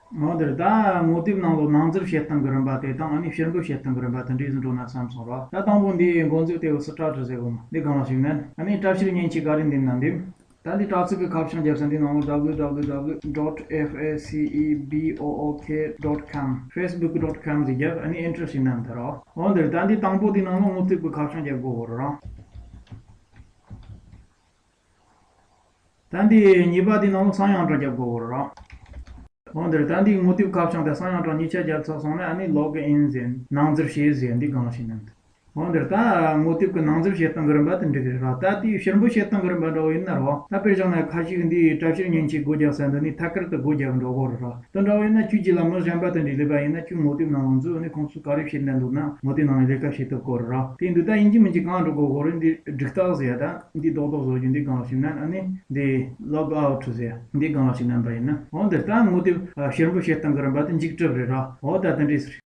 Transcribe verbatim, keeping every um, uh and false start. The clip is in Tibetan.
འོ་འདིར་ད་ངོ་དེབ་ནང་ལོགས་ནང་འཛུལ་བྱེད་སྟངས་ཀྱི་རིམ་པ་དེ་དང་ཨ་ནི་ཕྱིར་འབུད་བྱེད་སྟངས་ཀྱི་རིམ་པ་དེ་འདྲ་ཟིག་འགྲོ་ན་བསམ་སོང་ར། ད་དང་པོ་འདི་འགོ་འཛུགས་དེ་འུ་སུ་ཊར་ཊི་ཟེར་གོ་མ། འདི་སྒང་ལ་ཞིག་མནན། ཨ་ནི་གྲ་ཕྱིར་མཉེན་ཆས་ག་རེ་འདེམས་ན་འདེམས། ད་འདི་དྲ་ཚིགས་ཀྱི་ཁ་བྱང་རྒྱབ་ས་འདི་ནང་ལོགས་www dot facebook dot com, facebook dot com ཟེར་རྒྱབ། ཨ་ནི་ཨེན་ཊར་ཞིག་མནན་ད་ར། འོ་འདིར་ད་འདི་དང་པོ་འདི་ནང་ལོགས་ངོ་དེབ་ཀྱི་ཁ་བྱང་རྒྱབ་དགོས་གོ་ར། ད་འདི་གཉིས་པ་འདི་ནང་ལོགས་གསང་ཡང་ཊི་རྒྱབ་དགོས་གོ་ར། འོ་འདིར་ད་འདི་ངོ་དེབ་ཁ་བྱང་དང་གསང་ཡང་ཊི་གཉིས་ཆ་རྒྱབ་ཚར་སོང་ན་ཨ་ནི་ལོག་ཨིན་ཟེར། ནང་འཛུལ་བྱེད་ཟེར། འདི་སྒང་ལ་ཞིག་མནན། འོ་འདིར་ད་ངོ་དེབ་ཀྱི་ནང་འཛུལ་བྱེད་སྟངས་ཀྱི་རིམ་པ་དེ་འགྲིག་རེད་ར། ད་དེའི་ཕྱིར་འབུད་བྱེད་སྟངས་ཀྱི་རིམ་པ་འདྲ་བོ་ཡིན་ན་ར། ད་དཔེར་བཞག་ན་ཁ་ཤས་ཀྱིས་འདིའི་གྲ་ཕྱིར་མཉེན་ཆས་སྒོ་རྒྱག་ས་འདི་ནས་ཐད་ཀར་དུ་སྒོ་རྒྱག་འགྲོ་གོ་རེད་ར། དེ་འདྲ་བོ་ཡིན་ན་ཁྱོད་རྗེས་ལ་མི་གཞན་པ་དེ་འདྲས་སླེབས་པ་ཡིན་ན་ཁྱོད་ངོ་དེབ་ནང་ལ་འཛུལ། ཨ་ནི་ཁོང་ཚོས་ག་རེ་བྱེད་བསྡད་འདུག་ན་ངོ་དེབ་ནང་ནས་ལས་ཀ་བྱེད་ཐུབ་གོ་རེད་ར། དེ་འདུག་ད་ཡིན་གཅིག་མིན་གཅིག་གང་འགྲོ་དགོས་གོ་རེད། འདི་སྒྲིག་རྟགས་ཟེར་ཡ་ད་འདི་རྡོག་རྡོག་བཟོ་རྒྱུ་འདི་སྒང་ལ་ཞིག་མནན། ཨ་ནི་འདི་ལོག་ཨའུ་ཊི་ཟེར་འདི་སྒང་ལ་ཞིག་མནན་པ་ཡིན་ན། འོ་འདིར་ད་ངོ་དེབ་ཕྱིར་འབུད་བྱེད་སྟངས་ཀྱི་རིམ་པ་དེ་མཇུག་གྲུབ་རེད་ར། འོ་ད་དེ་འདྲས་ཟེར།